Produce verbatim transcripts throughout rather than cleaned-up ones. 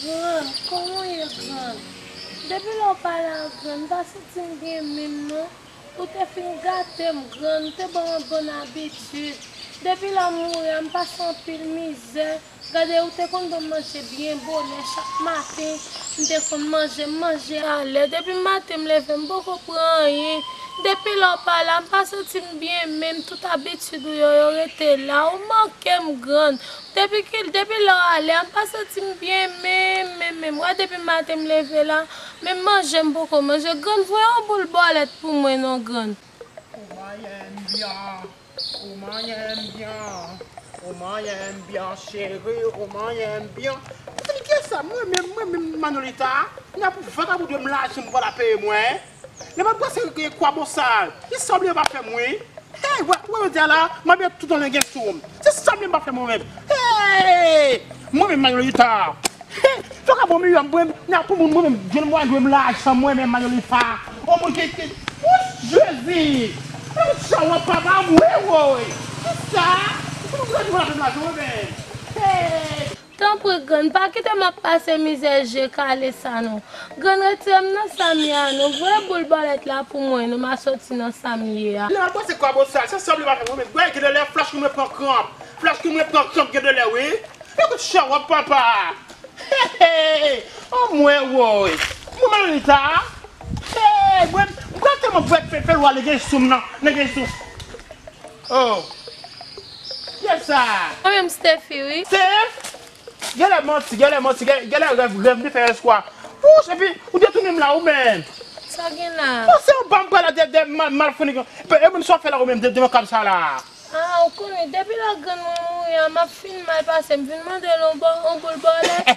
Grann, kòman w ye, grann? Depi lè w pa la, grann, m pa santi m byen menm, non. Ou te fin gate m, grann, ou te ban m yon bòn abitid. Depi lè w mouri a, m pase anpil mizè. Gade, ou te konn ban m manje byen bonè chak maten. M te konn manje, m manje alè. Depi maten m leve, m poko pran anyen. Depi lè w pa la, m pa santi m byen menm. Tout abitid ou yo, yo rete la. Ou manke m, grann. Depi ki, depi lè w ale a, m pa santi m byen menm, menm, menm. Wè, depi maten m leve la, menm manje m poko manje. Grann, voye yon boul bòlèt pou mwen non, grann. Ou manyen m byen, ou manyen m byen, ou manyen m byen, cheri, ou manyen m byen. Kiyès sa? Mwen menm, mwen menm, Manolita, n ap vant ap dwe m lajan pou pa la peye mwen. Lè m ap brase kwabosal, li sanble yo pa fè m wi. Hey, wè, wè, jodi a la, m ap met tout an legen sou m. Se sanble m pa fè mwen menm. Hey! Mwen menm, Manolita. Hey! Fòk ap bon miyo, mwen, nan pou moun, mwen menm, jwenn mwen, jwenn m lajan mwen menm, Manolita. On moun ki, ki, Wouch, Jezi! Mwen sa wè papa m, wi, woy! Kisa? Pou mwen jwenn mwen lajan mwen menm. Hey! Tanpri, grann, pa kite m ap pase mizè je kale sa non. Grann, retire m nan sa m ye a non. Voye boul bòlèt la pou mwen non, m a soti nan sa m ye a. Lè m ap pase kwabosal, se sanble pa fè mwen menm. Grann, gen de lè flach mwen pran kranp. Flach mwen pran kranp gen de lè, wi. Ekout chawòp papa. Hey, hey, hey. Oh, mwen, woy. Mwen, Manolita. Hey, mwen, mwen tèlman fè, fè, fè lwa legen sou m nan, legen sou. Oh. Kiyès sa? Mwen menm, Steffi, wi. Steph? Genlè manti, genlè manti, gen- genlè rèv, rèv li fè espwa. Wouch, epi ou detounen m la, ou menm. Sa gen la? Panse yon banm pral la de, de mal, malfini. E menm sa w fè la, ou menm, de, devan kab sa la. Ah, ou konnen, depi lè grann mwen mouri a, m ap fin mal pase, m vin mande l yon bò-, yon boul bòlèt.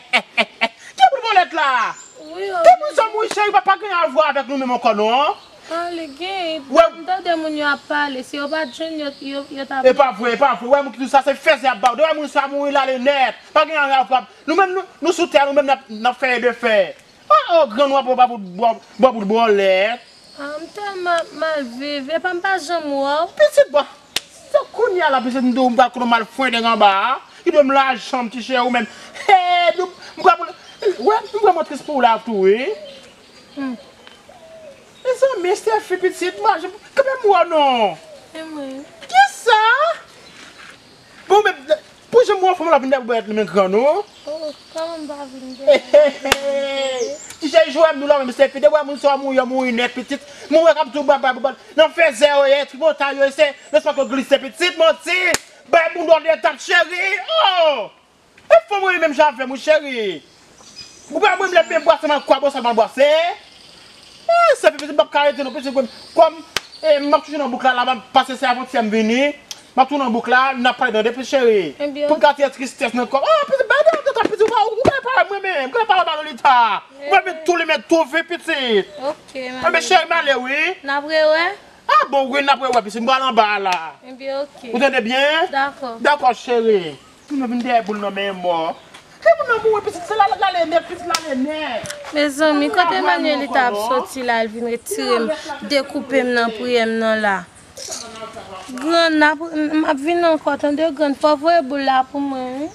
Ki boul bòlèt la? Wi, wi. Depi sa mouri, cheri, pa, pa gen avwa avèk nou menm ankò, non. Ah, li gen, m tande moun yo ap pale, si yo pa t jwenn, yo, yo, yo t ap. E pa vre, e pa vre. Wè, moun ki di sa, se fèzè y ap ba w. Depi moun sa mouri, l ale nèt. Pa gen anyen avwa. Nou menm, nou, nou sou tè, nou menm, n ap, n ap fè e de fè. Oh, oh, grann w ap bò bout, bò, bò bout bòlèt. Ah, m tèlman mal viv, epa m pa janm wè w. Pitit, bon, se kounye a la, pitit, m di w, m pral konnen w mal fwenden anba a. Ki dwe m lajan m, ti cheri, ou menm. Hey, m pral, wè, m vrèman tris pou w la tou, wi. Hmm. Mezanmi, Stephy, pitit, mwen, kanmenm m wè w non. E mwen. Kisa? Bon, men, pou jan mwen anfòm la vin dèyè bòlèt li men grann ou. Oh, kòman m pa vin dèyè? Ti cheri, jwè m nou la menm, Stephy, depi wè moun sa mouri, yo mouri nèt, pitit. Moun wè k ap tou ba, ba, ba, nan fèzè yo ye, tripotay yo ye, se lespwa yo glise, pitit, manti. Bay moun dòlè tap cheri. Oh! E fò mwen menm jan avè m wi cheri. Ou pa mwen lè byen bwase m al kwabòsal m al bwase. Eh, se pitit m p ap ka rete non pitit mwen. Kòm eh, m ap toujou nan bouk la, la m ap pase se avantyè m vini. M ap tounen nan bouk la, n ap pale nan depi cheri. Pou m ka tire tristès nan kò. Oh, pitit bay de tèt pitit ou pa ou pa mwen menm. Ou pa wè Manolita. Ou pa met tou li met tou vi pitit. Ok, Manolita. Enben cheri m ale wi. N ap rewè. Ah bon wi n ap rewè pitit m pral anba a la. Enben ok. Ou tande byen? Dakò. Dakò cheri. Moun nan vin dèyè boul nan men mò. Ke moun nan mouri pitit se la l ale nèt pitit l ale nèt. Mezanmi kote Manuelita ap soti la l vin retire m dekoupe m nan priyè m nan la. Grann m ap vin ankò tande grann fò voye boul la pou mwen wi.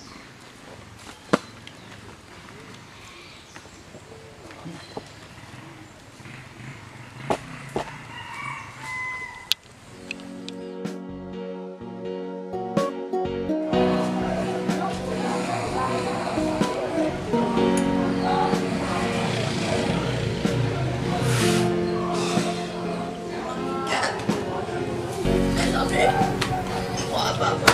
Mezanmi, wa papa,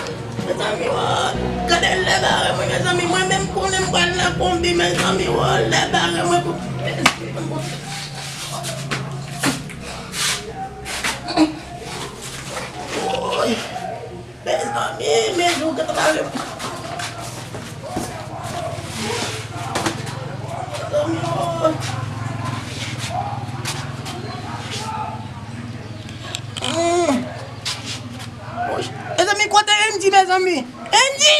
mezanmi, wa, gade lè bare mwen, mezanmi, mwen menm konnen m pral nan konbi, mezanmi, wa, lè bare mwen pou, mezanmi, mwen pou. Woy! Mezanmi, men Yo, gade la, yo. Mm. Mezanmi, kote Andy, mezanmi? Andy!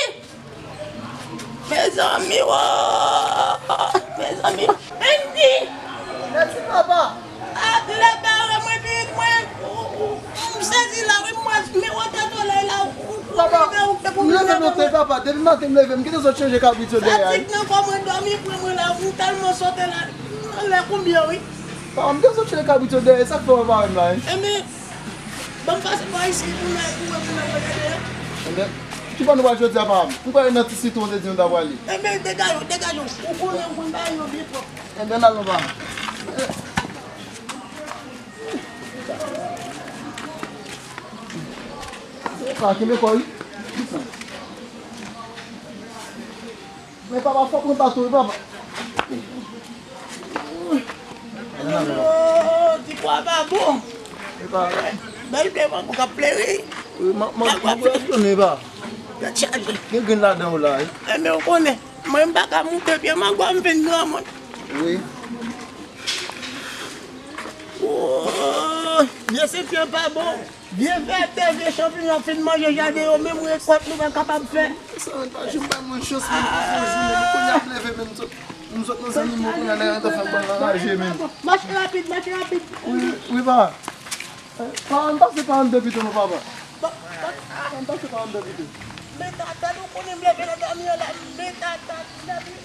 Mezanmi, wa! Mezanmi, Andy! Mèsi, papa! Ah, lè bare mwen, pi mwen, m sezi la, wi, mwen, men wotè solèy la, ou, ou, ou, papa, ou, ou, m leve maten, papa, depi maten m leve, m kite zòt chanje kabrit yo dèyè. Fatig nan kò mwen, dòmi pran mwen la, m tèlman sote la, anlè konbyen, wi. Papa, m te sot chanje kabrit yo dèyè, sa k fè w pa wè m la, wi? Enben, ban m pase pa isi pou n al, pou wè, pou n al gade dèyè. Enben, ki bò nou pral jodi a, papa m? M kwè nan ti sitwon te di nou ta prale. Enben, degaje w, degaje w. Ou konnen, ou konn bagay yo byen pwòp. Enben, n al non, papa m. Epa, kenbe kò, wi. Men papa, fòk mwen pa tou, wi, papa. Ti pwa pa bon. Epa. Bèl pye mango k ap plere. Wi, man, man, mango ap tounen, pa. Tèt chaje. Gen grenn ladan w la, wi. Enben, ou konnen, mwen m pa ka moute pye mango a, m vin granmoun. Wi. Oh, vye senpyon pa bon. Vye vètè, vye chanpiyon fin manje jaden yo, menm rekòt nou pa kapab fè. Sa pa janm bay mwen chans, menm pou fè jounen, men kounye a m leve, menm sot, m sot nan zannimo, kounye a nèg antre fè m pran nan raje, menm. Mache rapid, mache rapid. Wi, wi, pa. Eh, pa, ann pase pa anndan pito non, papa. Pa, pa, ann pase pa anndan pito. Men tata, nou konnen m leve nan dòmi an la, men tata, men tata.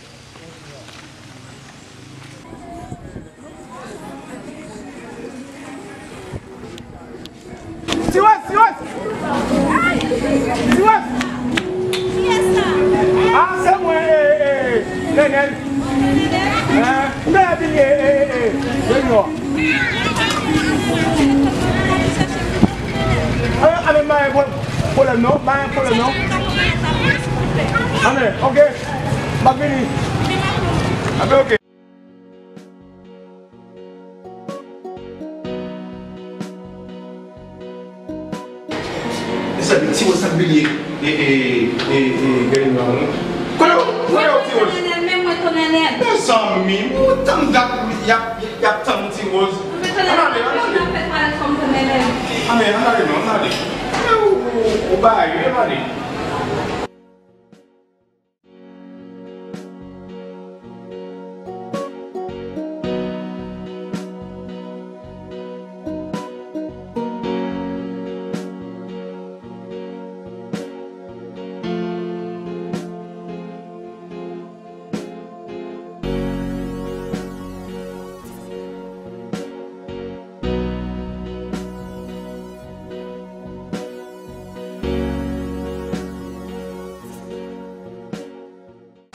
Tiwòz, Tiwòz! Tiwòz! Kiyès sa? Ah, se mwen, eh, eh, Nenel. Nenel? Eh, m te vin, eh, eh, eh, Junior. Ah, ah, men, pa gen pwoblèm non, pa gen pwoblèm non. Ah, men, ok. M ap vini. Ah, men, ok. Mezanmi, Tiwòz ap bliye, e, e, e, e, gade nou an. Kote w, kote w, Tiwòz? Mezanmi, ou tann dat y ap, y ap tann Tiwòz. Ann ale, ann ale. Ann ale, ann ale non, ann ale. Ou, ou, ou bay, ann ale.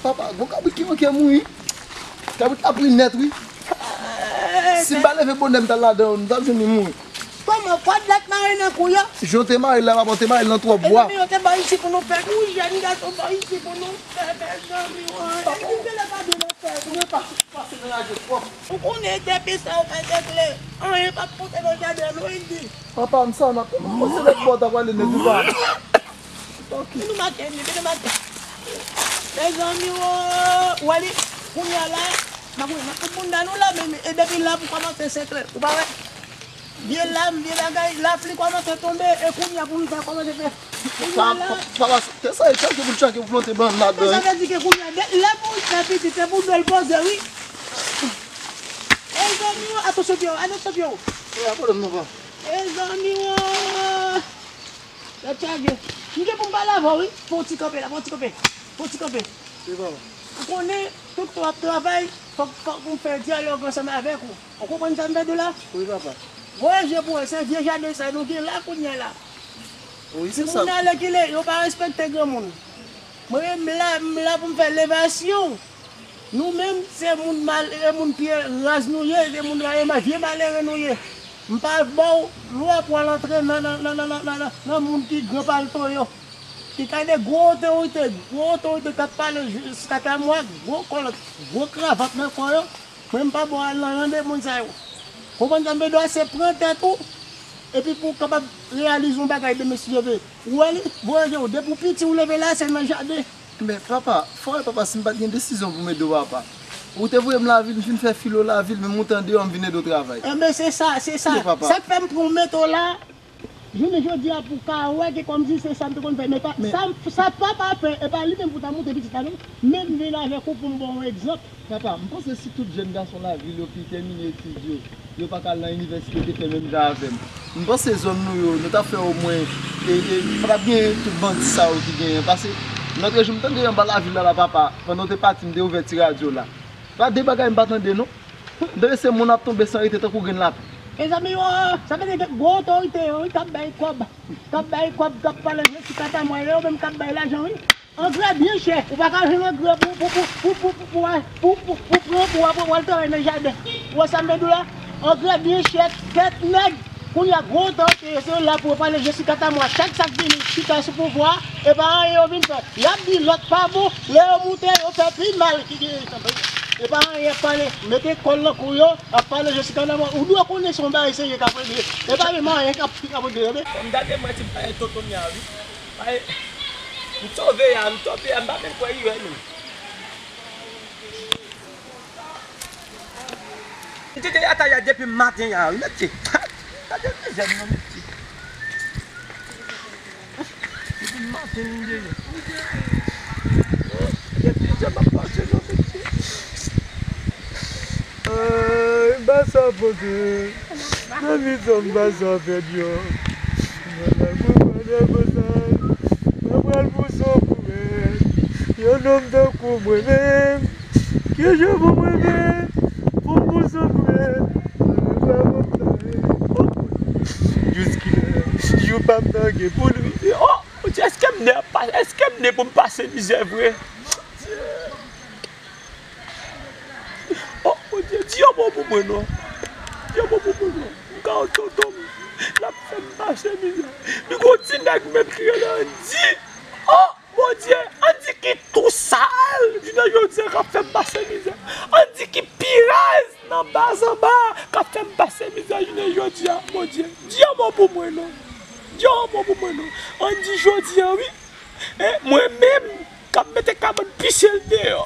Papa, gon kabrit ki manke mouri. Kabrit la pri nèt, wi. Si m pa leve bonè, m t al ladan yo, m t ap jwenn li mouri. Kòman? Kòd la k mare nan kou yo? Jan w te mare l la, papa, w te mare l nan twòp bwa. Mezanmi, yo te bay isi pou nou fè. Nou jèn gason, bay isi pou nou fè, mezanmi, wi. Epi se lè pa byen nan fè, pou nou pa pase nan raje twòp. Ou konnen depi sa yo fè te kle, anyen p ap pouse nan jaden nou, Andy. Papa, m sa nan, kòman se lòt bò ta prale nèt ou pa? Ok. Vin nou mache, Andy, vin nou mache. Mezanmi, o, w wè li, kounye a la, m ap wè nan tout bounda nou la, men, e depi la pou kòmanse sekre, ou pa wè? Vye lam, vye bagay, lapli kòmanse tonbe, e kounye a pou nou ta kòmanse fè. Kounye a la. Papa, papa, tè sa e tchake pou tchake pou plante bannann ladan, wi. Sa vle di ke kounye a, de, lè pou fè pitit, se pou dwe l poze, wi. Mezanmi, o, atansyon pye w, atansyon pye w. E, pa pwoblèm non, papa. Mezanmi, o. Tèt chaje. M gen pou m pale avè w, wi. Fè yon ti kanpe la, fè yon ti kanpe. Fè yon ti kanpe. Wi, papa. Ou konnen, tout tan w ap travay, fòk, fòk ou fè dyalòg ansanm avèk ou. Ou konprann sa m vle di w la? Wi, papa. Voye je pou wè, se vye jaden sa nou gen la kounye a la. Wi, se sa. Timoun alèkile, yo pa respekte granmoun. Mwen menm, m la, m la pou m fè levasyon. Nou menm, se moun mal, e moun pye raz nou ye, se moun, e ma-, vye malere nou ye. M pa ba w lwa pou al antre nan, nan, nan moun ki gran palto yo. Ki ka de gwo otorite, gwo otorite k ap pale jiskatamwa, gwo kòlòt, gwo kravat nan kò yo. Mwen, m pa ba w al nan rande moun sa yo. Konprann sa m vle di w a, se pran tèt ou. epi pou w kapab reyalize yon bagay demen si Dye vle. Ou wè li, voye je w, depi w piti ou leve la, se nan jaden. Men papa, fò wè papa, si m pa t gen desizyon pou m ede w papa. Ou te voye m lavil, m fin fè filo lavil, men m moute andeyò, m vin ede w travay. Enben se sa, se sa. Sa k fè m pran w mete w la, jounen jodi a pou w ka wè ke kòmsi se sa m te konn fè. Men pa, sa, sa papa fè, e pa li menm pou ta moute pitit la non. Men m vin avèk ou pou m ba w yon egzanp. Papa, m panse si tout jèn gason lavil yo ki tèmine etid yo, yo pa ka al nan inivèsite te fè menm jan avè m. M panse zòn nou yo, nou t ap fè omwen, e, e, pa t ap gen tout bandi sa yo ki genyen. Paske, lòt jou m tande anba lavil la, la, papa, pandan w te pati, m te ouvè ti radyo la. Pa de bagay m pa tande, non. M tande se moun ap tonbe san rete tankou grenn lapen. Mezanmi, o, sa vle di ke gwo otorite yo, wi, k ap bay kòb, k ap bay kòb, k ap pale Jessica Tamwa, yo menm k ap bay lajan, wi. Angrè byen chè. Ou pa ka jwenn angrè pou, pou, pou pran, pou, pou, pou al travay nan jaden. Ou wè sa m vle di w la? Angrè byen chè, tèt nèg. Kounye a, gwo otorite yo, se yo la pou yo pale Jessica Tamwa. Chak sa k vini chita sou pouvwa a, e pa anyen yo vin fè. Y ap di lòt pa bon, lè yo moute, yo fè pi mal. Ki, ki, e pa anyen y ap pale. Mete kòl nan kou yo, ap pale Jessica Tamwa. Ou dwe konnen se yon bagay serye k ap regle. E pa menm anyen k ap, k ap regle, tande. Fò m gade mwen ti bagay tonton Mia, wi. Ay, m sove a, m sove a, m pa menm kwè iyè non. M te te atay la depi maten an, wi, mesye. Gade mizè m non, mesye. Depi maten m deyò. Depi mizè m ap pase non, mesye. Ay, m pa sa pote. Nan mizè m pa sa pèdi yo. Mwen la pou mwen de konsa. Mwen pral pou son pou mwen. Yon nonm tankou mwen menm. Ki jan pou mwen menm? Pou m pou son pou mwen. Mwen pa konn sa. Jiskilè. Jou pa m nan gen pou l rive. Oh! Bondye, èske m ne ap pa-, èske m ne pou m pase mizè vre? Oh, Bondye, di yon mo pou mwen non. Di yon mo pou mwen non. M ka wè tonton m, l ap fè m pase mizè. Li gon ti nèg menm ki rele Andy. Oh, Bondye, Andy ki tou sal, jounen jodi a k ap fè m pase mizè. Andy ki pi rèz nan baz anba, k ap fè m pase mizè jounen jodi a. Bondye, di yon mo pou mwen non. Di yon mo pou mwen non. Andy jodi a, wi. E mwen menm k ap mete kabann pise l deyò.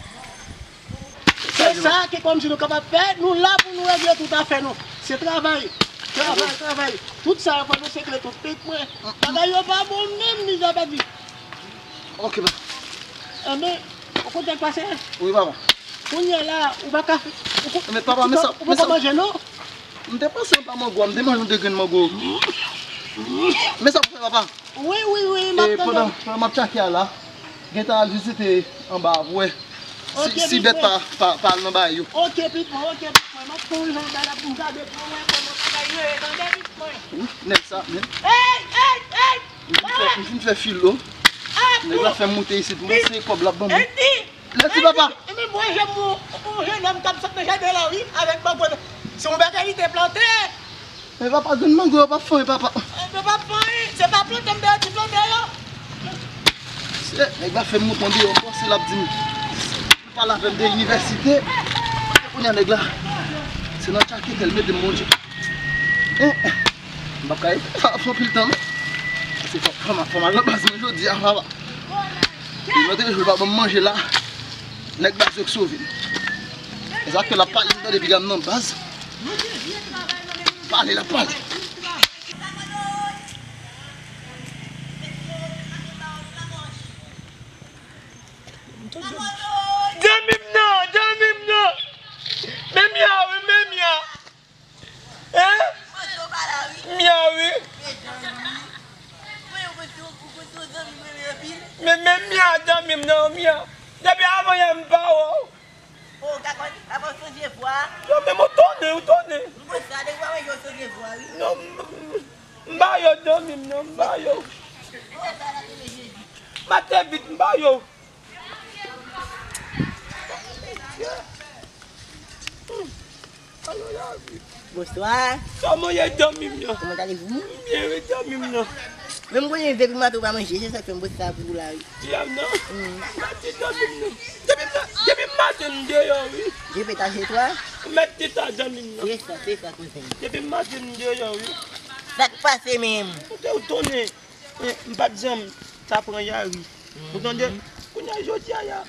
Se sa ki kòmsi nou kapab fè, nou la pou nou regle tout afè nou. Se travay, travay, travay. Tout sa yo fò nou sekle tout pit mwen. Bagay yo pa bon menm, mizè pa di. Ok, papa. Enben, ou konn sa k pase? Wi, papa. Kounye a la, ou pa ka fè, ou ko-, men papa, men sa, ou poko manje non? M te panse yon pa mango, m te manje yon de grenn mango. Men sa pou fè, papa. Wi, wi, wi, m ap tande w. E pandan, pandan m ap tchake a la, gentan al vizite anba a pou wè si, si bèt pa, pa, pa al nan bagay yo. Ok, pitit mwen, ok, pitit mwen. M ap pran yon jan bagay pou m gade pou m wè kòman bagay yo ye, tande, pitit mwen. Wi, nèg sa, men. Ey, ey, ey! M fin fè, m fin fè filo. Nèg la fè m moute isit, m panse kòb l ap ban mwen. Mèsi, papa. E men mwen, jan m wè yon jennonm k ap sot nan jaden la, wi, avèk mango. Se yon bagay li te plante. Men papa, grenn mango yo p ap fè anyen, papa. Yo p ap fè anyen. Se pa plante m te di plante yo. Se nèg la fè m moute deyò, m panse l ap di m, l pale avè m de inivèsite. Kounye a nèg la, se nan tchakete l mete m, Bondye. Eh, m p ap ka rete la fè anpil tan non. Se fò, fò m, fò m al nan baz mwen jodi a, papa. Yon lòt jou l pa ban m manje la. Nèg baz yo k sove m. E sa k fè l ap pale m tande piga m nan baz. Pale, l ap pale. Dòmi m nan, dòmi m nan. Men Mia wi, men Mia. Hein? Mia wi. Men, men Mia, dòmi m nan, Mia. Depi avan yè m pa wè w. Non, men mwen tone, ou tone. Non, m, m ba yo dòmi m nan, m ba yo. Maten vit, m ba yo. Bonswa. Kòman w ye, dòmi m nan? Comment allez-vous? Byen wi, dòmi m nan. Men m konnen depi maten ou pa manje, se sa k fè m pote sa pou ou la wi. Dòmi m nan. Mèt di dòmi m nan. Depi m nan, depi maten m deyò wi. Je peux t'acheter toi? Mèt di sa dòmi m nan. Se sa, se sa, kouzen. Depi maten m deyò wi. Sa k pase menm? Ou te, ou tonnen, eh, m pa t janm ta pran Yari. Ou tande? Kounye a, jodi a, ya,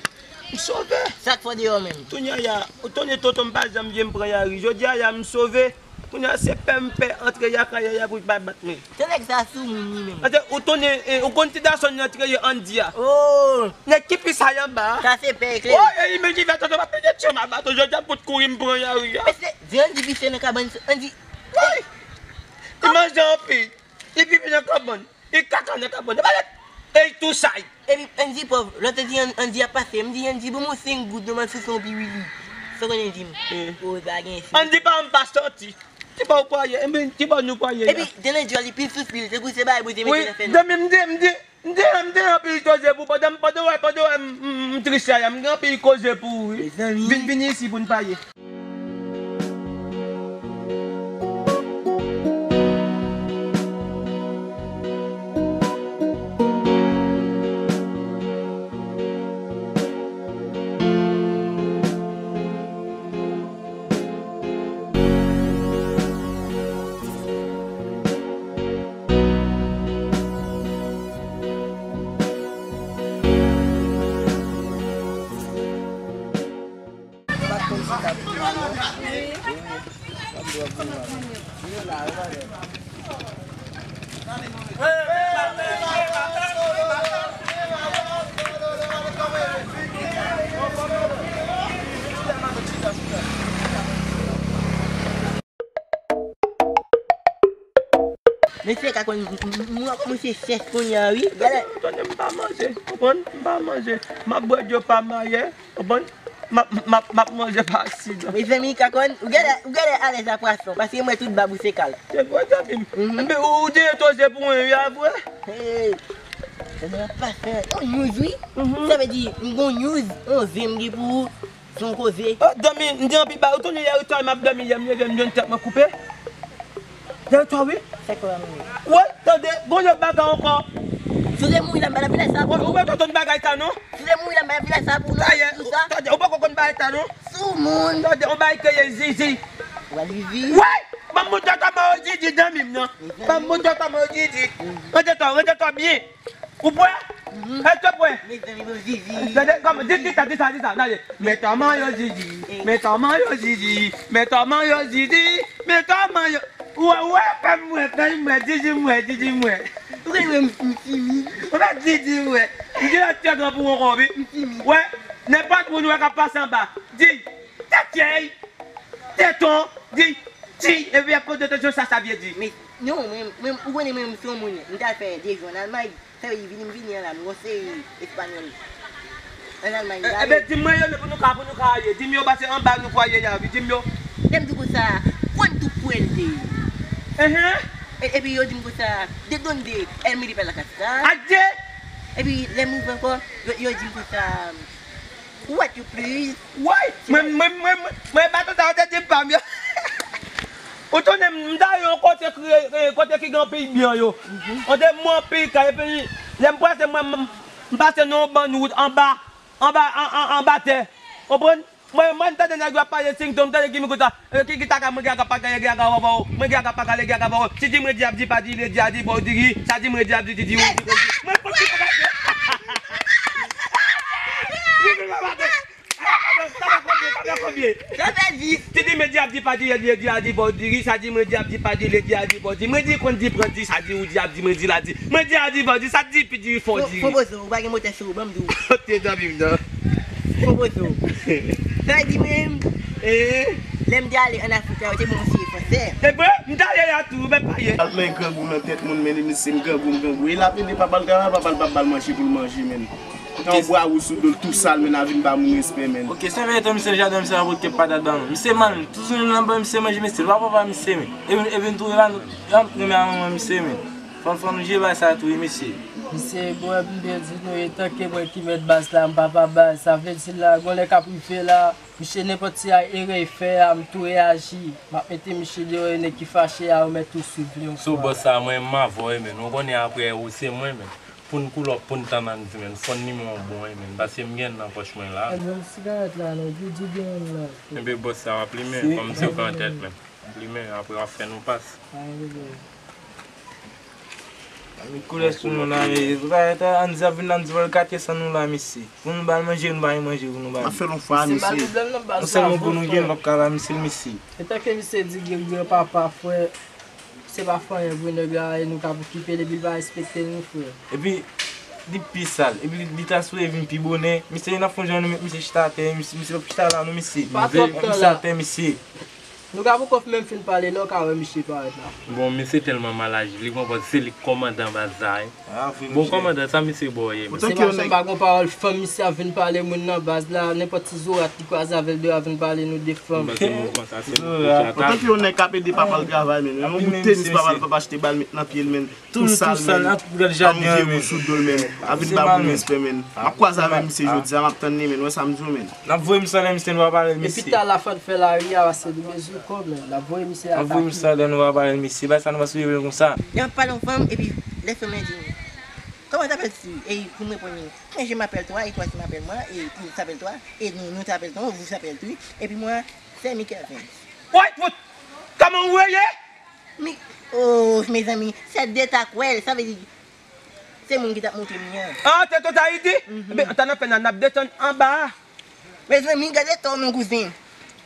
m sove. Sa k fè w deyò menm? Kounye a, ya, ou tonnen tonton m pa janm vle m pran Yari. Jodi a, ya, m sove. Kounye a, se pè m pè antre lakay la, ya, pou l pa bat mwen. Se nèg sa soumoun li menm. Paske ou tonnen, eh, ou konn ti gason nan te rele Andy a. Oh! Nèg ki pi sa y anba a. Sa se pè eklere. Oh, e li menm ki fè tonton m ap pete tchè m a baton. Jodi a, m fout kouri, m pran Yari a. Mesye, di Andy pise nan kabann, Andy. Woy! Li manje anpil. Li pipi nan kabann. Li kaka nan kabann. Li pa ret. E li tou say. Epi Andy pòv, lòt te di An- Andy ap pase. M di Andy, ban m yon senk goud, non, m al souse yon piwili. Sa w konnen di m? Eh. O, pa gen senk. Andy pa m pa santi. Ti bò ou pwaye, enben, ti bò nou pwaye. Epi, dennen djòl li pil sou pil, se pou se bagay Bondye mete nan fè nou. Wi, zanmi, m di, m di, m di, m di anpil koze pou pandan, pandan wè, pandan wè, m, m, m tris la, m gen anpil koze pou ou, wi. Mezanmi. Vin, vin isi pou n pale. Mesye ka konn, m, m, m, m, mwen kòmanse chèch kounye a, wi. Gade. Tande, m pa manje, konprann? M pa manje. M ap bwè dlo pa m ayè, konprann? M ap, m ap, m ap manje pa aksidan. Mezanmi, ka konn, ou genlè, ou genlè alèz a pwason, paske mwen tout bab ou se kal. Se vre, zanmi m. Mhm. Enben, ou, ou te toze pou mwen, wi, a vre? Hey. Sa se pa fè. Yon news, wi. Mhm. Sa vle di, m gon news, yon zen m gen pou ou. Son koze. Oh, dòmi, m di anpil ba ou, tounen yè twò m ap dòmi, yè m leve, m jwenn tèt mwen koupe. Yè twò, wi. Sèk la, mwen. Wè, tande, gon lòt bagay ankò. Si w te mouri la, m pa t ap fè sa pou ou. Ou pa konn bagay sa, non? Si w te mouri la, m pa t ap fè sa pou ou, non. Tande, ou pa konn bagay sa, non? Soumoun. Tande, on bagay kreye Zizi. Wè, Zizi. Wè! Ban m montre kòman yo Zizi, dòmi m, non. Ban m montre kòman yo Zizi. Rantre twò, rantre twò byen. Ou pwè? Mhm. Èske w pwè? Mezanmi, bon, Zizi. Gade, kòman, di, di sa, di sa, di sa, gade. Men kòman yo Zizi, men kòman yo Zizi, men kòman yo Zizi, men kòman yo, ou wè, ou wè, fè m wè, fè m wè, Zizi m wè, Zizi m wè. Ou konnen mwen, m, m timid. Ou pa Zizi m wè. M gen lòt tèt lan pou w ankò, wi. M timid. Wè, nenpòt moun ou wè k ap pase anba. Di, tèt chèy, teton, di, di, epi ap poze kesyon sa, sa vle di. Men, non, mwen, mwen, ou konnen mwen, m se yon moun, m t al fè de jou ann Almay. Sa vle di, vini m vini an la, m gon seri espanyòl ann Almay m t ale. Eben, di m mwen yo, pou nou ka, pou nou ka ale. Di m yo pase anba nou pou ale la, wi, di m yo. Lè m di konsa, one two puente. Enhen. E, epi yo di m konsa, de donde el midi pa la kasa. Adye! Epi lè m rive ankò, yo, yo di m konsa, what you please? Woy! Mwen, mwen, mwen, mwen, mwen, baton sa yo te di m pa m yo. Ou tounen m ta yon kote ki, eh, kote ki gen anpil byan yo. Mhm. Kote mwen anpil kay, epi lè m pase, mwen, m, m pase nan yon bann wout anba, anba, an, an, anba tè. Konprann? Mwen, mwen tande nèg yo ap pale singtom, tande ki mi konsa, eh, ki, ki taka mwen gen agapaka, gen agapaka, mwen gen agapaka, le gen agapaka. Si di mwen di ap di pa di, le di a di, bon, di ri, sa di mwen di ap di, di, di, di, di, mwen fouti pa di. Li vin la maten. Sa pa konbyen, sa pa konbyen. Sa fè dis. Ti di mwen di ap di pa di, di, di, a di, bon, di ri, sa di mwen di ap di pa di, le di a di, bon, di mwen di konn di pran di, sa di ou di ap di mwen di la di. Mwen di a di, bon, di sa di pi di fò di. Fò poze, ou pa gen motè sou ou, ban m di ou. Te zanmi m nan. Fò poze. Sa di mwen. Eh. Lè m te ale ann Afrik la, yo te ban m anseye fransè. E vre, m t ale la tou, men pa ye. Al plen grangou nan tèt moun, men li misye m grangou, m grangou. E l ap pede papa l travay, papa l p ap ba l manje pou l manje, men. Yon bwa wouj sou do l tou sal, men, ap vin ba moun respè, men. Ok, se verite, misye jaden, misye nan bout ke patat ban mwen. Misye mal, tout jounen nan ban misye manje, misye, l pa papa misye, men. Epi, epi nou twouve la, nou, l ap renmen a manman misye, men. Fò, fò nou jere bagay sa tou, wi, mesye. Misye, bon, epi m byen di nou, etanke mwen ki mèt baz la, m papa baz. Sa vle di la, gon lè k ap rive la, misye, nenpòt ti erè l fè a, m tou reyaji. M ap mete misye deyò, e nèg ki fache a, yo mèt tou swiv li yon fwa. Sou bòs sa, mwen, m avè w, men. Ou konnen apre ou se mwen, men. Pou n cool up, pou n tann Andy, men. Fò n limen yon bon, wi, men. Paske m gen nan pòch mwen la. Enben, sigarèt la, non, Didi gen youn la. Enben, bòs sa, w ap limen, kòm se w pran tèt, men. W ap limen, apre w ap fè nou pas. Pa gen pwoblèm. Met koulè sou nou la, men. Ann di ap vin la, ann di vòl katye san nou la, mesye. Pou nou ba l manje, nou pa gen manje pou nou ba li. N ap fè l yon fwa, mesye. Yon sèl moun pou nou gen, n ap ka ba misye l, mesye. Etanke misye di gen granpapa, frè, se pa fè anyen vre nèg la, e nou ka okipe l, epi l pa respekte nou, frè. Epi, li pi sal. Epi, li ta sipoze vin pi bonè. Misye, n ap fè yon jan nou met misye chita atè, misye, misye p ap chita la, non, mesye. Pa twòp tan la. Misye atè, mesye. Nou ka poko menm fin pale, lè w ka wè misye parèt la. Bon, misye tèlman mal aji, li konprann se li k kòmandan baz la, wi. Ah, vre, mesye. Bon, kòmandan, sa misye ba w ye, mesye? Se pa, se pa gon pawòl fanm misye ap vin pale moun nan baz la, nenpòt ti zorat li kwaze avè l deyò ap vin pale nou de fanm. Bon, se mouvman sa, se mouvman sa. Antanke yon nèg k ap ede papa l travay, men, yon bout tenis papa l p ap achte ba l met nan pye l, men. Tou sal, men. Ap vye bou sou do l, men. Ap vin ba moun respè, men. M ap kwaze avè misye jodi a, m ap tann li, men. Wè sa m di w, men. N ap voye misye anlè, misye, nou pa pale l, mesye. Epi talè fò n fè lari a, paske nou bezwen kòb, men. N ap voye misye atake. N ap voye misye anlè, nou pa pale l, mesye. Bagay sa nou pa sou regle l konsa. Lè m ap pale yon fanm, epi lè fanm nan di m, comment t'appelles-tu? E pou m reponn li, mais je m'appelle toi, et toi tu m'appelles moi, et il s'appelle toi, et nous, nous t'appelons, vous s'appelle tu, et puis moi, c'est Michael Vince. Woy, woy! Kòman w ye? Mi, oh, mezanmi, se de ta kwèl, sa vle di, se moun ki t ap montre m li an. Ah, se tout Ayiti? Mhm. Ebyen, antan n ap fè nan, n ap desann anba a. Mezanmi, gade to, mon kouzen.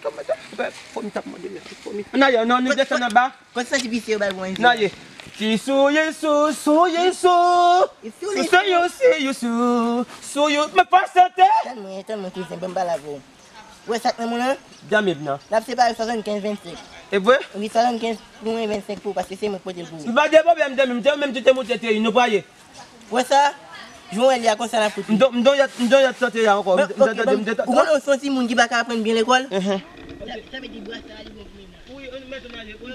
Fò m t ap mande mèt, fò m... N ale, non, nou desann anba. Kot santi visye yo bay pou manje? N ale. Ti souye sou, souye sou. Souye sou, souye sou. Souye, mwen pa sante. Tann mwen, tann mwen, kouzen, ban m pale avè w. Ou wè sa k nan men w lan? Djamib nan. N ap separe swasannkenz vennsenk. E vre? Wi, swasannkenz pou mwen, vennsenk pou ou, paske se mwen k pote l pou ou. M pa gen pwoblèm, djamib, se ou menm ki te monte te nou pa ye. Ou wè sa? Jan w wè li a, konsa n ap fout li. M don, m don yòt, m don yòt sante a ankò. M, m, ok, m, m, m, ou konnen w se yon timoun ki pa ka aprann byen lekòl? Sa, sa vle di bwa sa a li bon pou mennaj. Wi, mèt ann ale. Wi,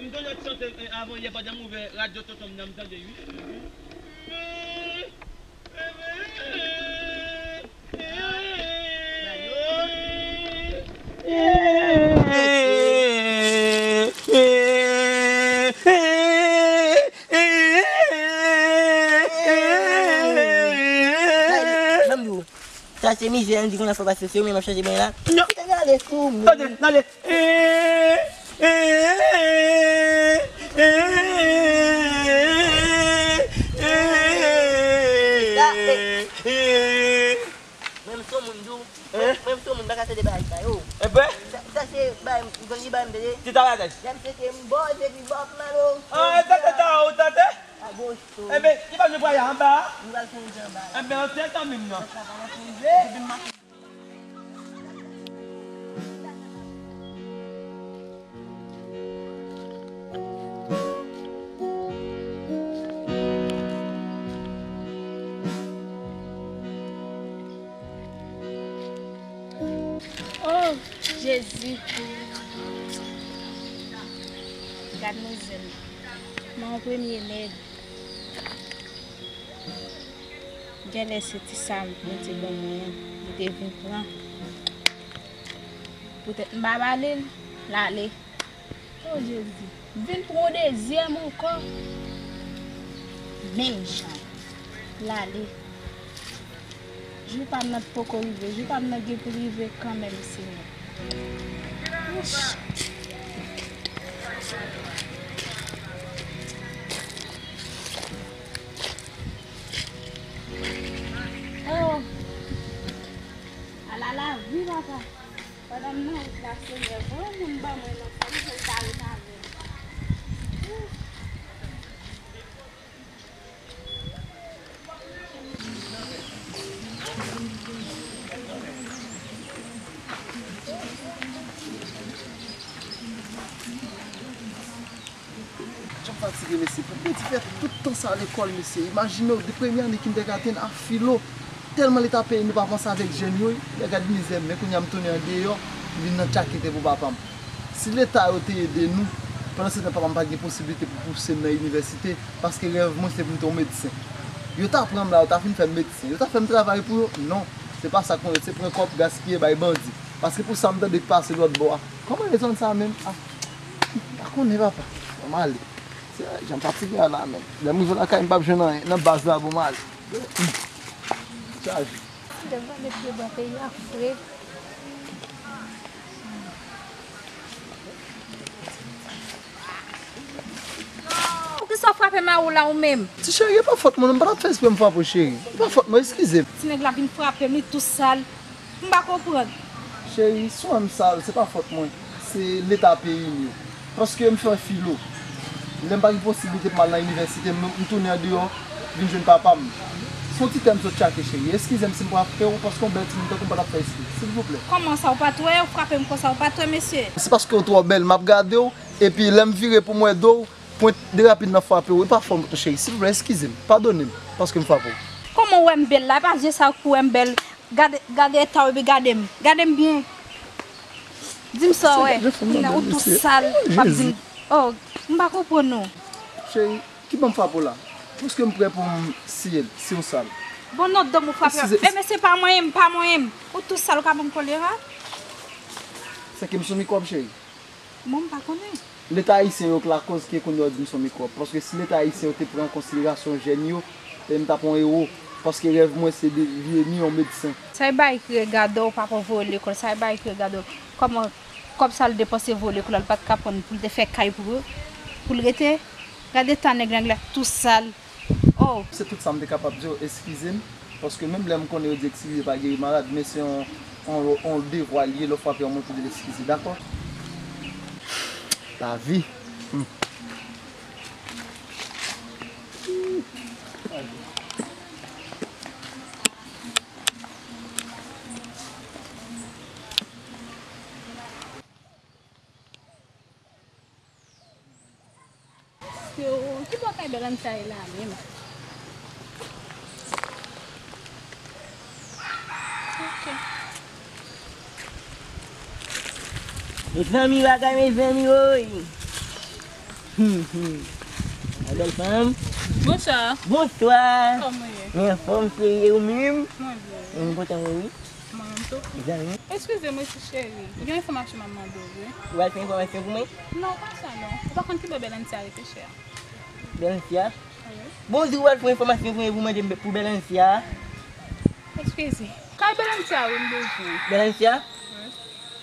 m don yòt sante, eh, avan yè pandan m ouvè radyo tonton m nan, m tande, wi. Sa e, jan m di w, sa se mizè, ann di konn afè pase se yo menm ap chache bany la. Non. Tande, ale sou mwen. Tande, tande. Sa, eh. Mwen m se yon moun di w. Hein? Mwen m se yon moun m pa ka tande bagay sa yo. Enben? Sa, sa se bagay m, zòn li bagay m tande. Ki ta bagay? Lè m sete m bòz epi Bob Marley. Ah, e tande ta ou tande? Agosto. Enben, ki pa nou pral anba a? Nou pral fè yon jan anba la. Enben, antre kanmenm non. Sa pa nan prive. Oh, Jezi. Gad manzè. Nan yon premye nèg. Genlè se ti sa m te ban mwen an, li te vin pran. Poutèt m pa ba li l, l ale. O Jezi, vin pran yon dezyèm ankò. Menm jan, l ale. Jou pa m nan poko rive, jou pa m nan gen pou rive kanmenm, Senyè. Ouch. Oh. Ala lavi, papa. Pandan m nan wout la, Senyè, voye moun ban mwen nan sa, m jwenn ta ret avè m. Jan m fatige, mesye. Pou Bondye fè tout tan sa lekòl, mesye. Imajine w, de premye ane kindergarten a filo. Tèlman Leta peyi nou pa panse avèk jèn yo, lè gad mizè m, men kounye a m tounen andeyò, m vin nan tchakete pou papa m. Si Leta yo te ede nou, pandan se tan papa m pa t gen posiblite pou pouse m nan inivèsite, paske rèv mwen se pou m te yon medsen. Yo ta pran m la, yo ta fin fè m medsen. Yo ta fè m travay pou yo? Non. Se pa sa k konn rete, se pran kòb gaspiye bay bandi. Paske pou sa m tande k pase lòt bò a. Kòman rezon sa menm? Ah, m pa konnen, papa. Fò m ale. Se jan m fatige a la menm. Lè m rive lakay, m p ap jwenn anyen nan baz la pou m ale. Chaje. Devan de pye bwa peyi a fre. Poukisa Sa w frape m a ou la ou menm? Ti cheri, e pa fòt mwen non, m pa t ap fè espre m frape w, cheri. E pa fòt mwen, eskize m. Ti nèg la vin frape m, li tou sal. M pa konprann. Cheri, si w wè m sal, se pa fòt mwen. Se leta peyi m ye. Paske m fè filo. Lè m pa gen posiblite pou m al nan inivèsite, m, m tounen andeyò, vin jwenn papa m. Se yon ti tè m sot tchake, cheri. Eskize m si m frape w, paske yon bèl timoun tankou m pa t ap fè espre. Silvouplè. Kòman sa, w pa t wè? Ou frape m konsa, ou pa t wè, mesye? Se paske w twò bèl, m ap gade w, epi lè m vire pou m wè do w, pwent de rapid nan frape w, e pa fòt mwen, cheri. Silvouplè, eskize m. Padone m, paske m frape w. Kòman w wè m bèl la? E pa je sa w wè m bèl. Gade, gade eta w epi gade m. Gade m byen. Di m sa w wè. Ou tou sal. W ap di m, oh, m pa konprann ou. Cheri, ki bò m frape w la? Paske m prè pou m siye l, si w sal. Bon, non, dòm ou frape. Eskize. E, men se pa mwen menm, pa mwen menm. Ou tou sal, ou ka ban m kolera? Se ke m sou mikwòb, cheri. Bon, m pa konnen. Leta ayisyen yo k lakòz ke kounye a w di m se yon mikwòb. Paske si Leta ayisyen yo te pran an konsiderasyon jèn yo, e m t ap yon ewo. Paske rèv mwen se de vini yon medsen. Sa e bay ki regade w, papa w voye w lekòl. Sa e bay ki regade w. Kòman kòb sa l depanse voye w lekòl la, l pa t ka pran l pou l te fè kay pou, pou l rete? Gade eta nèg la, nèg la tou sal. Oh. Se tout sa m te kapab di w, eskize m, paske menm lè m konnen yo di eskize pa geri malad, men se yon, yon, yon devwa l ye, lè w frape yon moun pou di l eskize, dakò? Lavi. Hmm. Yo, ki bò kay Bèlansia ye la menm? Ok. Mezanmi, bagay, mezanmi, woy. Hmm, hmm. La bèl fanm. Bonswa. Bonswa. Kòman w ye? Mwen anfòm, serye, ou menm? Mwen byen. Mwen kontan wè w, wi. Mwen menm tou. Zanmi. Eskize mwen ti cheri. Gen yon enfòmasyon m ap mande w, wi. Ou al fè enfòmasyon pou mwen? Non, pa sa non. Ou pa konn ki bò Bèlansia rete, chè? Bèlansia? Wi. Bon, ou di ou al fè enfòmasyon pou mwen, pou mande m pou Bèlansia? Eskize. Kay Bèlansia wi m bezwen. Bèlansia? Wi.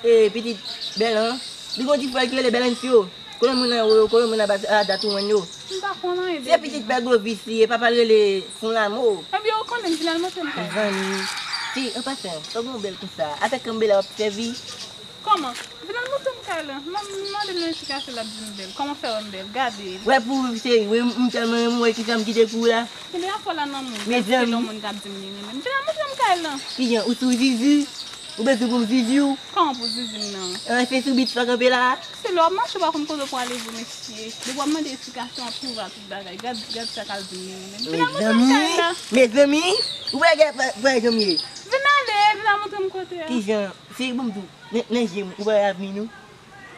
E pitit Bèlan, li gon ti frè ki rele Bèlansyo. Konnen moun nan yo, konnen moun nan bat a dat ou wè yo. M pa konn anyen de li. Se pitit pè Gwovis li ye, papa l rele Fon Lamo. Ebyen, ou konnen m vin al montre m kay. Zanmi, ti, an pasan, fò gon bèl konsa. Avèk kanpe la w ap sèvi. Kòman? Vin al montre m kay la. M, m mande l yon esplikasyon, l ap di m bèl. Kòman fè wè m bèl? Gade. Wè pou ou, cheri, wi, m tèlman renmen w, wè kisa m kite pou ou la. Konbyen fwa la nan moun, mezanmi, yon moun k ap di m li renmen m. Vin al montre m kay la. Kijan, ou sou zizi? Ou bezwen pou m zizi w? Kòman pou zizi m nan? An, se sou bit sa w kanpe la a? Se lè w ap mache, w pa konn kote w prale vre, mesye. Depi w ap mande esplikasyon, w ap twouve ak tout bagay. Gad, gad sa k al di m li menm. Vin al montre m kay la. Mezanmi, mezanmi, ou wè, gad, wè, jan m ye. Vin ale, vin al montre m kote a. Kijan? Se bon m di w, nan, nan je m, ou pa wè avni nou?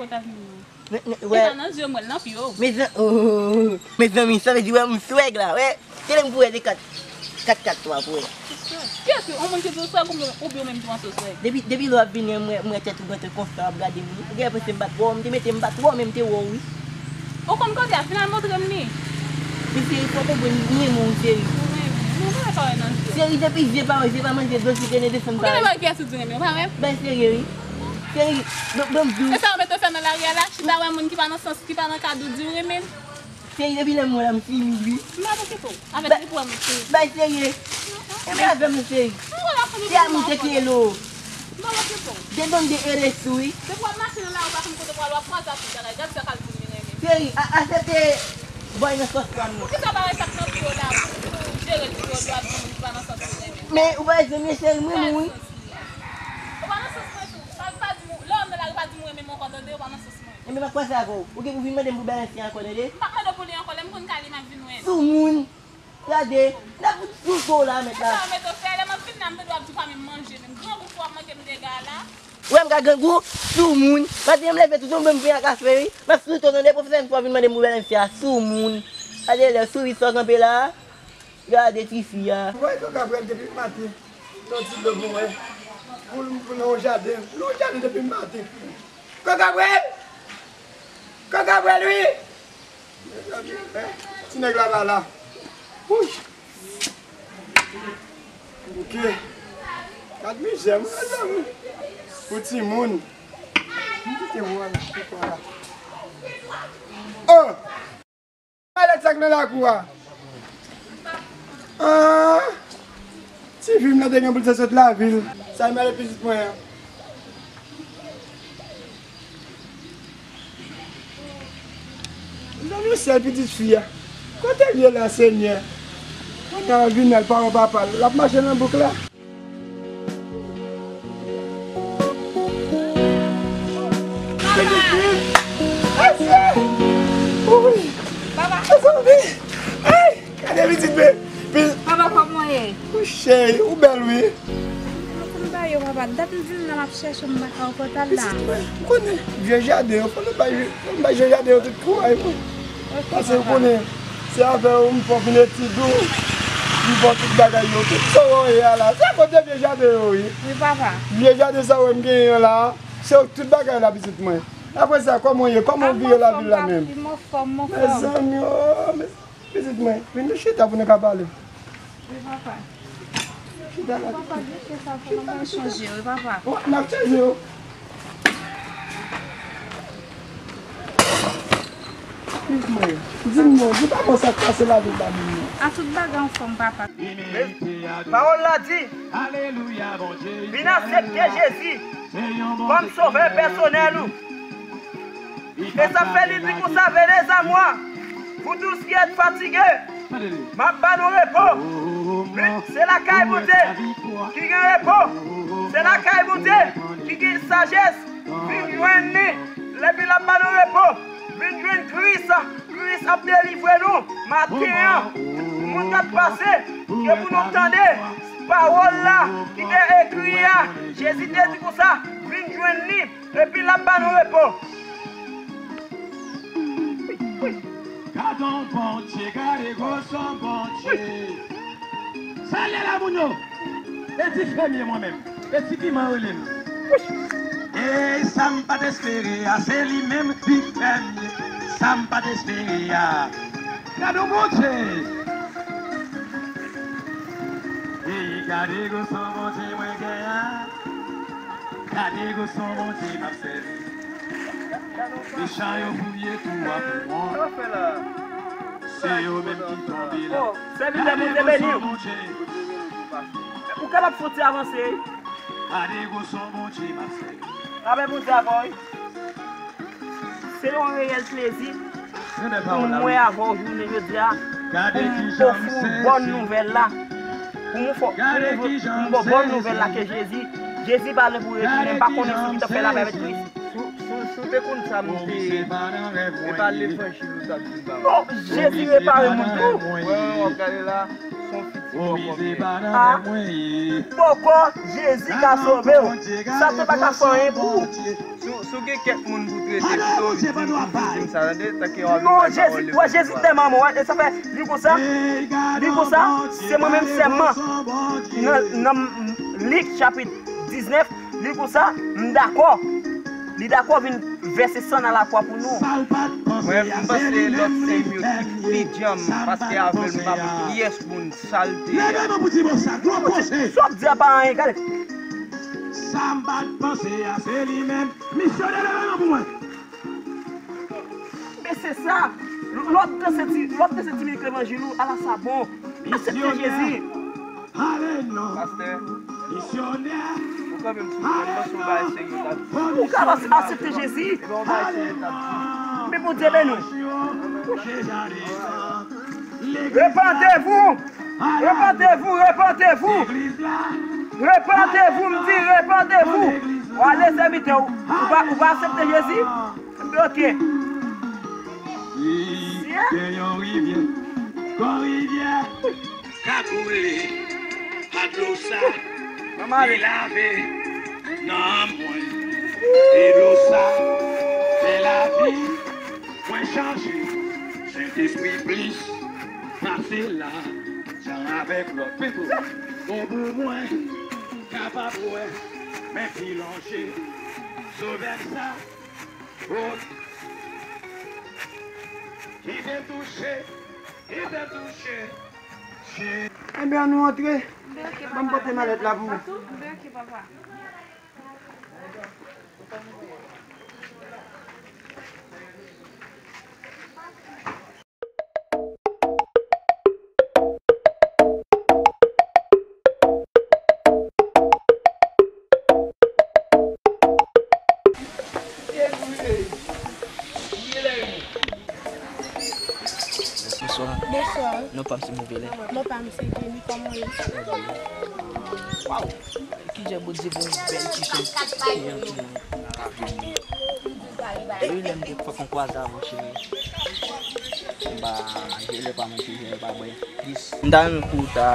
Kot avni nou? Nan, nan, wè. E pa nan je m wè l, nan pye w. Mezan-, oh, mezanmi, sa vle di wè m swag la, wè. Tele m pou wè de kat, kat kat twa pou wè. Kiyès ou? Yon moun ki di w swag oubyen, oubyen w menm tou panse w swag? Depi, depi lè w ap vini an, m wè, m wè tèt ou gate konsa, w ap gade m wi. Ou genlè panse m pa t wè w, m te mete m pa t wè w, men m te wè w wi. Ou konn kote a, vin al montre m li. Mesye, fò w konprann, m renmen w, cheri. Ou renmen m? Mwen pa wè nan je. Cheri, depi je pa wè, je pa manje, dlo sik, rene desann pa. Ou genlè wè kiyès ou di renmen, ou pa wè? Bay serye wi. Cheri, ban, ban m di w. E sa w mete w fè nan lari a la, chita wè moun ki pa nan sans, ki pa nan kad ou di w renmen l? Cheri, depi lè m wè w la, m timid wi. M pa pase pou w. Avèk li pou wè m timid. Bay serye. Enben avè m, cheri. Se a moun te kiyelo. M pa pase pou w. Dedon de ere sou wi. Depi w ap mache nan lari, w pa konn kote w prale, w ap kwaze ak tout bagay. Gad sa k al di m li renmen. Cheri, a, aksepte bòy nan sòs pa m nan. Poukisa w pa wè sa k nan pye w la, pou w jere l pou yo, yo ap di moun ki pa nan sans li renmen? Men ou pa wè zanmi cheri, m renmen w wi. Ou pa nan sans mwen tou. Pa, pa di m, lè w nan lari, pa di m ou renmen m ankò, tande, ou pa nan sans mwen. Enben m ap kwaze avè w. Ou gen pou vin mande m pou Bèlansya ankò, tande? M p ap mande w pou li ankò, lè m konn kay li, m ap vin wè l. Soumoun. Gade, n ap sou do la mèt la. Sa w mete w fè, lè m ap vin la, m tande w ap di w pa menm manje menm. Grangou fò w ap manke m dega la. Ou wè m ka grangou? Soumoun. Maten m leve tou tonbe m fè yon kafe wi. M ap sou to tande pwofesè m fò vin mande m pou Bèlansya. Soumoun. Gade lè sourit sa w kanpe la. Gade tifi a. Ou wè Kòk Gabrèl depi maten. Yon ti dlo pou mwen. Pou, pou nan yon jaden. Nan yon jaden depi maten. Kòk Gabrèl! Kòk Gabrèl wi! Mezanmi, ti nèg la pa la. Wouch! Ok. Gad mizè, mezanmi. Pou timoun. M kite wòl, kite wòl la. Oh! Alèt sa k nan lakou a. Ah, ti fi m nan te gen pou l te sot lavil. Sa m ale pitit mwen an. Mezanmi, sèl pitit fi a. Kote l ye la, Senyè? Kounye a vin al pawòl papa l. L ap mache nan bouk la. Pitit fi! Mesye! Wi! Papa! Mezanmi! Ay! Gade pitit bebe! Papa, kòman w ye? Wi, cheri, ou bèl, wi. Mwen konn ba yo, papa. Dat m vin la, m ap chèche w, m pa ka wè kote w al la. Pitit mwen, m konnen vye jaden yo, fò nou bay, fò nou bay vye jaden yo tout kouraj, mwen. Ok, papa. Paske ou konnen, se avè yo m fè w vin etid ou, m fè w tout bagay yo, tout sa w wè a la, se akoz de vye jaden yo, wi. Wi, papa. Vye jaden sa w wè m genyen an la, se tout bagay la, pitit mwen. Apre sa, kòman w ye? Kòman w vire lavi la menm? Mwen anfòm, papi, mwen anfòm, mwen anfòm. Mezanmi, o, mezanmi. Pitit mwen, vin nou chita pou nou ka pale. Wi, papa. Chita la. Papa, mesye sa, fò nou bay chanje, wi, papa. O, n ap chanje yo. Pitit mwen, di m non, di pa mwen sa k pase lavi ba moun nan. A tout bagay anfòm, papa. Pawòl la di, vin aksepte Jezi kòm sovè pèsonèl ou. E sa fè li di konsa, venez à moi, vous tous qui êtes fatigués, m ap ba nou repo. Vin, se lakay Bondye ki gen repo. Se lakay Bondye ki gen sajès. Vin jwenn li, epi l ap ba nou repo. Vin jwenn Kris. Kris ap delivre nou. Maten an, moun k ap pase, ke pou nou tande pawòl la ki te ekri a. Jezi te di konsa, vin jwenn li. Epi l ap ba nou repo. Gad on Bondye, gade gwo son Bondye. Sa l ye la, moun yo? E ti fèmye mwen menm. E ti piman rele m. E sa m pa t espere a, se li menm ki fèmye. Sa m pa t espere a. Gad on Bondye. E gade gwo son Bondye mwen gen an. Gade gwo son Bondye m ap sèvi. Mechan yo fouye twou a pou mwen. Se yo menm ki tonbe la. Sèvitè Bondye beni w. Ou kapab fè yon ti avanse. Gade gwo son Bondye m ap sèvi. Avè Bondye avè w, wi. Se yon reyèl plezi pou m wè avè w jounen jodi a, pou m ofri w bòn nouvèl la. Pou m fò, pou m ofri w bòn nouvèl la ke Jezi, Jezi pa lwen pou retounen, m pa konnen si li t ap fè lapè avèk Kris. Si w, si w, si w te konn sa m te ye, e pa levanjil ou t ap di m ba mwen. Non, Jezi repare moun tou. Wè, wè, w ap gade la, se yon figi bòkò m ye. A, bòkò, Jezi ka sove w. Satan pa ka fè anyen pou ou. Si w, si w gen kèk moun pou w trete, pito w di, di m sa, tande, tanke w ap vin bay pawòl levanjil la. Non, Jezi, wè, Jezi tèlman bon, wè, e sa fè, li konsa, li konsa, se mwen menm sèlman, nan, nan Lik chapit diznèf, li konsa, m dakò. Li dakò vin vèse san nan lakwa pou nou. Mwen, m panse lòt sèm yo ki pi djanm, paske avè l m pa vle pyès moun salte a. Sa w di a pa anyen, gade. Sa m pa t panse a, se li menm. Misyonè, leve men pou mwen. Men se sa. Lè w te santi, lè w te santi minik levanjil ou, ala sa bon. Aksepte Jezi. Pastè, ou kanpe m sou mwen, m panse yon bagay serye w t ap di. Ou ka aksepte Jezi. E pa yon bagay serye w t ap di. Men Bondye beni w. Repentez-vous! Repentez-vous! Repentez-vous! Repentez-vous! M di, repentez-vous! W ale sèvitè, ou, ou pa, ou pa aksepte Jezi? Ok. Li gen yon rivyè, yon rivyè k ap boule, a dlo sa, li lave nanm mwen. E dlo sa fè lavi mwen chanje. Sentespri plis pase lajan avèk lò. Bon pou mwen kapab wè men ki lonje. Sovè m sa, oh, ki te touche, ki te touche. Enben, ann nou antre. Ban m pote malèt la pou ou. Bonswa. Non pa m se Move lè. Non pa m se Jenny, kòman w ye? Waw! Kijan Bondye ban yon bèl ti jèn, ti jèn timoun nan lavi m. Depi lè m te fòk m kwaze avè w, cheri. M pa jere pa manje, jere pa bwè. Plis. M ta renmen pou w ta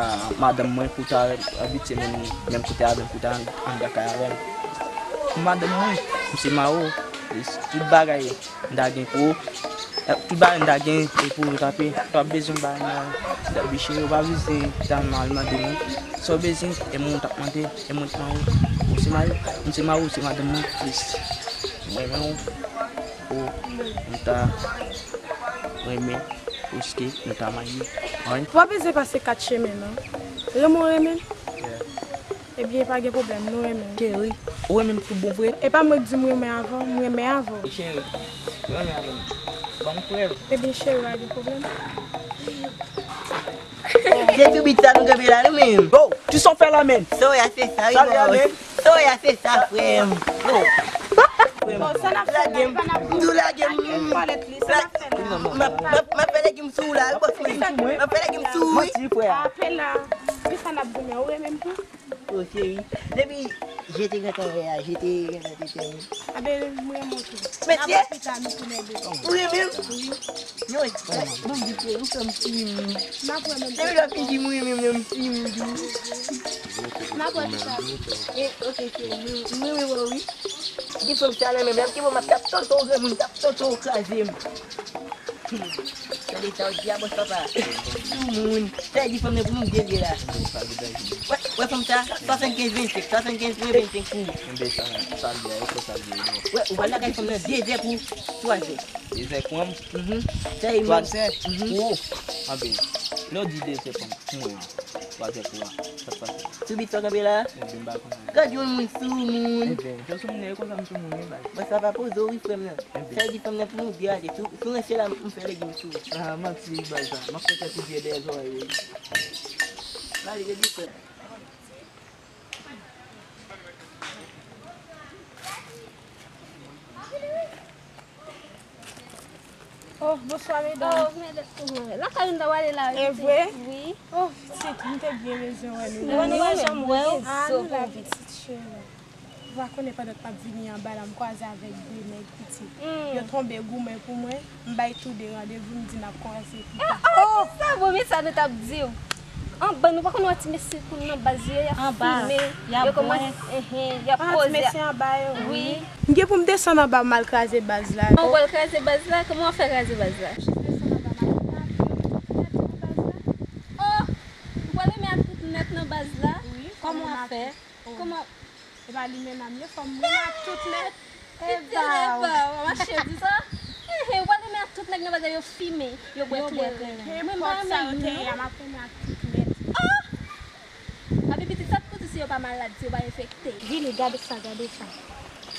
madanm mwen, pou w ta abitye menm, menm kote avè m, pou w ta anndan kay avè m. Pou madanm mwen, m se mari w. Plis. Tout bagay. M ta gen pou ou. Tout bagay m ta gen, e pou ou, tape. Ou pa bezwen bay mwen, tape cheri, ou pa bezwen ta mal mande mwen. Sa w bezwen, e mwen ou t ap mande, e mwen t mari w. Ou se mari, m se mari w, ou se madanm mwen, plis. Mwen renmen w, ou, m ta renmen, plis ke nou ta marye. Wi. W pa bezwen pase kat chemen, non. Renmen w renmen m. Ebyen, pa gen pwoblèm, nou renmen. Cheri, ou renmen m tout bon vre? E pa mwen k di m renmen avè w, m renmen avè w. Cheri, ou renmen avè m? Ban m prèv. Ebyen, cheri, pa gen pwoblèm. Se tou bit sa nou kanpe la, nou menm. Yo, kisa w fè la, menm? Soya, se sa, wi, bòs. Soya, se sa, frè m. Yo. Bon, sa n ap fè la, e pa n ap di w lage m. M ap fè legim sou ou la, wi, bòs mwen. M ap fè legim sou ou, wi. Manti, frè. Apre la, kisa n ap goumen, ou renmen m tou? O cheri, depi je te gentan wè a, je te gentan te fè m. Abe, m renmen w tou. Mesye! N ap wè pita, nou tounen de. Ou renmen m? Wi. Non, non, non, di cheri, ou fè m fim. N ap wè menm. Depi lè w fin di m renmen m, nan m fim tou. N ap wè pita. E, oke, cheri, m renmen w, wi. Di fanm sa nan menm, lè m te bon, m ap t ap tonton w granmoun, t ap tonton w kraze m. Tande sa w di a, bòs papa. Soumoun. Sa di fanm nan pou nou de vye la. Wè, wè fanm sa, swasannkenz vennsenk, swasannkenz pwen vennsenk pou ou. Enben sa, sa l di a, e fò sa l di a, non. Wè, ou pral lakay fanm nan de zè pou twa zè. De zè pou mwen? Mhm. Sa e twa zè pou ou? Anben, lè w di de zè pou mwen, pou mwen an, twa zè pou ou a, sa k pase? Sou bit sa w kanpe la? Enben, m pa konnen. Gad yon moun soumoun. Enben, jan soumoun ye konsa, m soumoun, wi, baz. Bòs papa poze w, wi, frè m nan. Sa vle di fanm nan pou nou byen ale. Si w, si w ranse la, m fè legim sou ou. Ah, manti, baz la. M ap fè tèt ou byen dèyè zòrèy ou. Pale, baby, frè. Oh, bonswa, medam. Oh, medam. Lakay nou ta pale la, wi. E vre? Wi. Oh, pitit, m te byen bezwen wè nou. Nou pa janm wè w. Ah, nou la, pitit cheri. Ou pa konnen pandan m t ap vini anba la, m kwaze avèk de nèg, pitit. Yo tonbe goumen pou mwen, m bay tou de randevou, m di n ap kòmanse pita. Oh, sa bon, men sa nou t ap di w. Anba, nou pa konn wè ti mesye kounye a nan baz yo, y ap fimen, y ap bwè, y ap poze. Ah, ti mesye anba yo? Wi. M gen pou m desann anba, m al kraze baz la. Ou pral kraze baz la? Kòman w ap fè kraze baz la? Jis desann anba, m al pita, yo tout nèt nan baz la. Oh! Ou pral renmen ak tout nèt nan baz la? Wi. Kòman w ap fè? Kòman? Epa li menm a m ye, fò m ri ak tout nèt. Epa w mache di sa. Ehe, ou pral renmen ak tout nèg nan baz la, yo fimen, yo bwè kleren. Mwen pa renmen yo non. M ap renmen ak tout nèt. Oh! Api pitit sa k pou di si yo pa malad, si yo pa enfekte. Vini, gade sa, gade sa.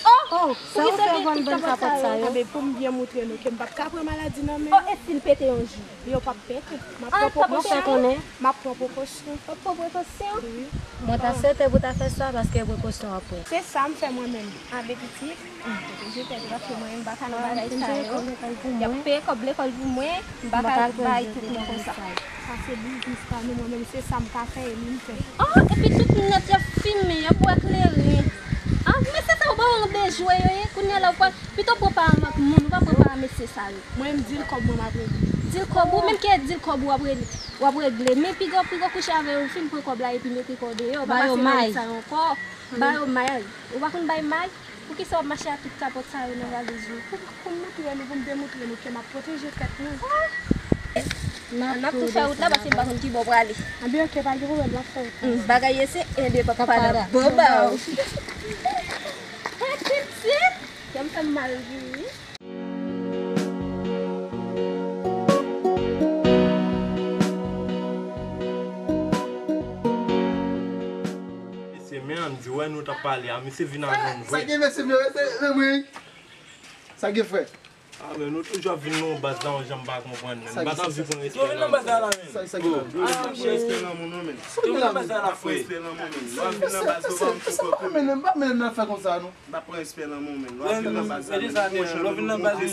Oh! Sa w fè bann, bann kapòt sa yo? Anben, pou m byen moutre nou ke m p ap ka pran maladi nan men yo. Oh, e si l pete yon jou? Yo p ap pete. M ap pran prekosyon. M ap pran prekosyon. W ap pran prekosyon? Wi. Mwen ta swete pou w ta fè sa, paske prekosyon w ap pran. Se sa m fè mwen menm. Anben pitit, m pwoteje tèt mwen, paske mwen menm m pa ka nan bagay sa yo. Y ap peye kòb lekòl pou mwen, m pa ka bay tout moun konsa. Sa se biznis pa nou, mwen menm se sa m ka fè e li m fè. Oh, epi tout nèt y ap fimen, y ap bwè kleren. Ah, mesye sa yo pa yon de jwe yo ye, kounye a la w pa, pito w pran pa ak moun, ou pa pran pa mesye sa yo. Mwen m di l kòb mwen m ap regle. Di l kòb ou, menm ke di l kòb ou w ap regle. W ap regle. Men piga w, piga w kouche avè yo, fin pran kòb la epi mete kò deyò, pa pase nan nèt sa yo ankò. Ba yo may. Ou pa konn bay may? Poukisa w ap mache ak tout kapòt sa yo nan valiz ou? Pou, pou m moutre nou, pou m demoutre nou ke m ap pwoteje tèt mwen. N ap tou fè wout la, paske m pa konn ki bò w prale. Anben, oke, pa gen pwoblèm, n ap fè wout la. Bagay yo se ede papa la. Bon, ba w. Hey, pitit! Kè m fè m mal, wi. Mesye, men an di wè nou t ap pale a, misye vin a nou vre. Sa gen mesye, men se, men mwen. Sa gen frè? Ah, men nou toujou ap vin nan baz la, yon jan m pa konprann, men. M pa t anvi pran respè. Yo vin nan baz la, la, men. Sa, sa ki la? Ah, msye. Respè nan moun, non, men. Sa ki la, men? Respè nan moun, men. Lè w ap vin nan baz la, w pa anvi pran. M pa mennen, m pa mennen nan fè konsa, non. M pa pran respè nan moun, men. Lè w ap vin nan baz la, men. Lè w vin nan baz la,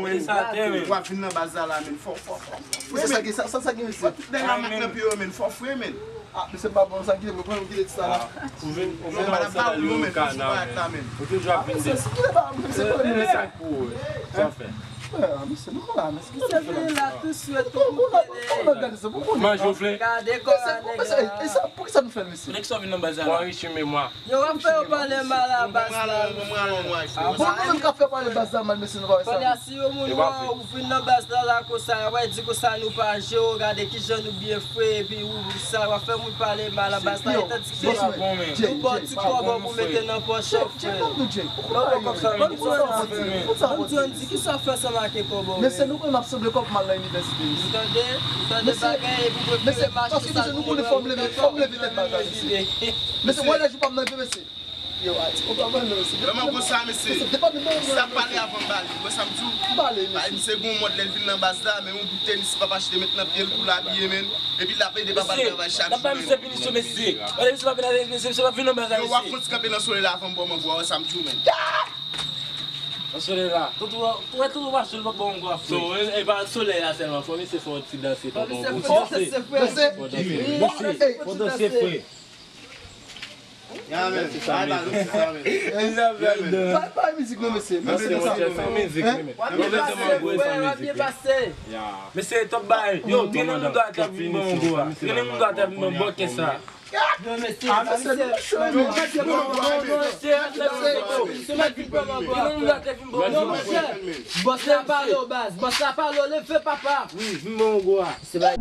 men. W ap vin nan baz la, la, men. Fò, fò, fò, fò. Men se sa ki, sa, sa, sa ki, mesye. Nèg la mak nan pye yo, men. Fò fre, men. Ah, mesye, m pa bon, sa ki, mwen, mwen, kite sa la. Ou vin, ou vin nan baz la, yo ka nan, men. Ou toujou ap vin de. Mesye, kite ba, mesye, kite sa pou ou. Sa w fè? Frè, mesye, nou konn la, mesye. Misye vini la tou swit, tou koupe. Kòman gade sa? Pou konnen. Manje w vle? Gade kò a nèg la. E sa, poukisa nou fè l, mesye? Nèg sa vin nan baz la. Mwen anrichi memwa. Yo, w ap fè yo pale mal a baz la. Bon, nou menm k ap fè pale baz la mal, mesye, nou pa wè sa. Kounye a, si yon moun wè ou vin nan baz la, la konsa, y ap di konsa nou pa je w, gade kijan nou byen fre, epi ou sa, w ap fè moun pale mal a baz la, e tandiske nou ba w ti kòb pou mete nan pòch ou, frè. Ban m di w, ban m di w, ban m di w, di kisa w fè ansanm ak kòb ou, men. Mesye, nou konn ap sanble kòb mal nan inivèsite, mesye. Ou tande? Ou tande bagay, epi w prefere mache sal pou nou, nou konn fòm leve, fòm leve tèt baz la, mesye. Mesye, mwen lè jou pa m nan vye, mesye. Yo, a ti konpa ban nou, mesye. Vrèman konsa, mesye. Mesye, depa nou ban nou, sa pale avan m ba li. Wè sa m di w? M pale, mesye. Misye gon mòd lè l vin nan baz la, men yon bout tenis papa achte met nan pye l pou l abiye, men. Epi l ap ede papa l travay chak jou, men. Misye, n ap ba misye pinisyon, mesye. Gade misye pa vin nan, mesye, misye pa vin nan baz la, mesye. Yo, w ap fon ti kanpe nan solèy la avan m ba w mango a, wè sa m di w, men. Nan solèy la. Tonton, ou wè tonton mache l pa ba w mango a, frè. So, e, e pa solèy la sèlman, fò misye fè yon ti danse, tonton. Fò misye fè yon ti danse. Danse. Fò danse. Mesye, fò danse, frè. Ya, men. Sa, men. Bay, bay mizik non, mesye. Mesye, mesye, san mizik, wi, men. W ap byen pase, frè, w ap byen pase. Mesye, top bay. Yo, trennen moun dwat la vin ban mango a. Trennen moun dwat la vin ban bòkè sa. Yo, mesye, sa, mesye. Yo, mesye, trennen moun dwat la vin ban mango a. Yo, mesye. Bòs la pale w, baz. Bòs la pale w, leve, papa. Wi, vin ban mango a. Se bay.